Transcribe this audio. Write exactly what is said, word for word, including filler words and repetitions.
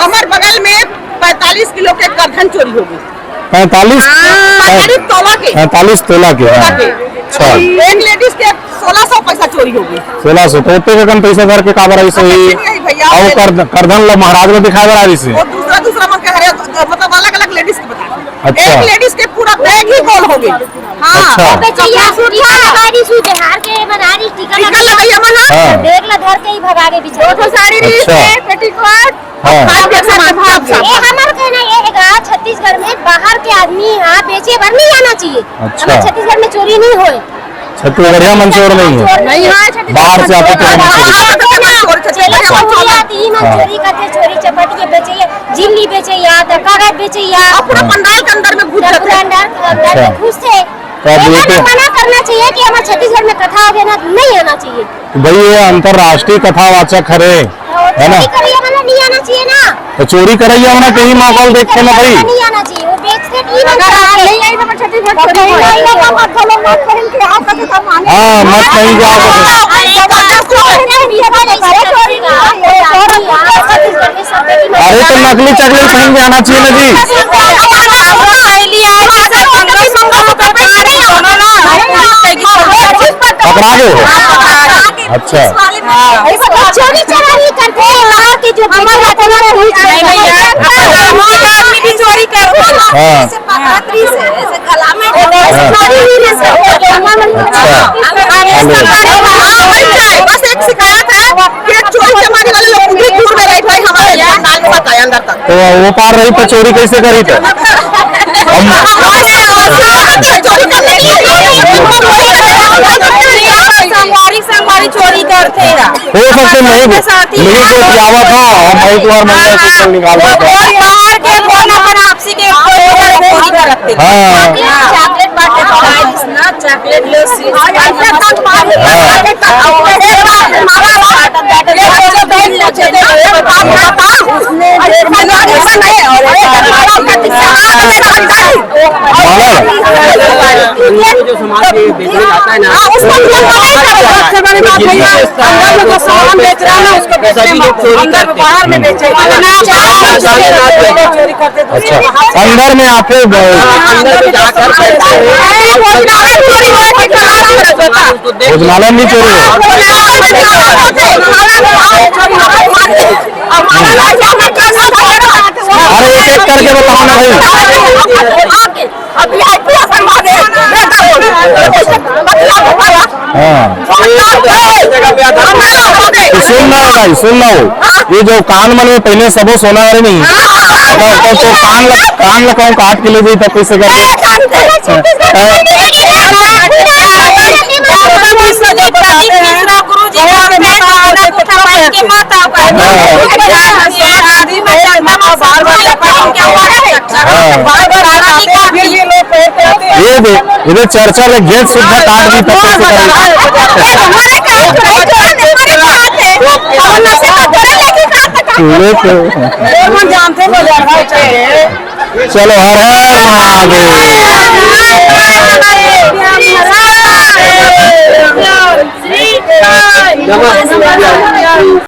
हमर बगल में पैंतालीस किलो के करधन चोरी हो गई। पैंतालीस? हाँ, पैंतालीस तोला के। पैंतालीस तोला के, हाँ। तोला के। अच्छा। एक लेडीज के सोलह सौ पैसा चोरी हो गई। सोलह सौ, तो ओते कन पैसा धर के काबर आई सही? नहीं भैया, और कर-, करधन ला महाराज ला दिखाए बर आई से? वो दूसरा, दूसरा मन के हरे, मतलब, अलग-अलग लेडीज के बता। अच्छा। एक लेडीज के पूरा बैग ही गोल हो गई। हाँ। अच्छा। ओके, चाहिए, टीका लगा रही सु, बिहार के बना रही, टीका टीका लगा लगाई हमन, हाँ। हाँ। बैग ला धर के ही भगा के पीछे। दो ठो साड़ी रही अच्छा। से, पेटीकोट, हाँ। खाए के सामान, सब, सब। ये हमर कहना ये है गा, छत्तीसगढ़ में बाहर के आदमी यहाँ बेचे बर नहीं आना चाहिए। अच्छा। हमारे छत्तीसगढ़ में चोरी नहीं होए। छत्तीसगढ़िया मन चोर नहीं है। नहीं है, छत्तीसगढ़ बाहर से आते तो हम चोरी। चोरी करते हैं, हाँ। चोरी चपट के बेचे, जिमली बेचे या, तो कागज बेचे या। और पूरा हाँ। पंडाल के अंदर में घुस जाते हैं। पूरा अंदर, अंदर अच्छा। में घुसते। तो अब ये ये तो ना मना करना चाहिए कि हमारे छत्तीसगढ़ में कथा हो गया ना, नहीं आना चाहिए। तो भाई, ये अंतर्राष्ट्रीय कथावाचक हरे, और है ना? चोरी करिए वाला नहीं आना चाहिए ना। तो चोरी करैया होना कहीं माहौल देखते ना भाई। नहीं आना चाहिए, वो बेचते नहीं ना अगर आप चाहिए। नहीं आई तो छत्तीसगढ़ और छोड़ो। नहीं आई तो मत बोलो, मत पहन के आओ, कभी तो मांगे। हाँ, मत पहन के आओ, कभी। जबरदस्त तो पहन के भी है, तो बताइए, चोरी नहीं है। अरे, तो नकली चकली पहन के आना चाहिए ना जी। पकड़ा गए हो? अच्छा। चोरी चोरी करते हैं, बाहर के जो हमारे अपना कोई नहीं, नहीं, नहीं, नहीं, हम लोग आदमी भी चोरी करते हैं। हाँ। ऐसे पकड़ती से, ऐसे गला में हाँ। ऐसे चोरी नहीं से, वो जमा में अच्छा। हाँ। हेलो। बस एक शिकायत है कि चोरी चमारी वाले लोग भी दूर में रहे भाई, हमारे यहाँ नाल में बताया अंदर तक। तो वो पार रही तो चोरी कैसे करी तो? हम संगवारी संगवारी चोरी करते हैं। हो सकते नहीं भी, लेकिन जो आवत हो, हम एक बार महिला से निकाल देते हैं। बाहर के कौन अपन आपसी के चोरी करते हैं। हाँ। चॉकलेट बांटे तो गाइस ना, चॉकलेट लो, हाँ। जो समाज में बेचने जाता है ना, हाँ, उसको भी हम मना ही करते हैं। सबसे बड़ी बात है, अंदर में जो सामान बेच रहा है ना, उसको बेचने मत दो। अंदर में, बाहर में बेचे। चोरी करते हैं। अच्छा, अंदर में आके ब- हाँ, अंदर में जाकर करते हैं। भोजनालय में चोरी हो। अरे, एक एक करके बताओ ना भाई। अभी आई पी एस हाँ। तो सुन ना भाई, सुन ना हो, ये जो कान मन में पहले सबो सोना है नहीं, तो, तो, तो कान ल-, कान ल कहूँ काट के ले जाई, तब कैसे कर ले? हाँ। ये दे, इधर चर्चा ले गेट सुद्धा काट दी, तब कैसे करेंगे? चलो, हर हर महादेव।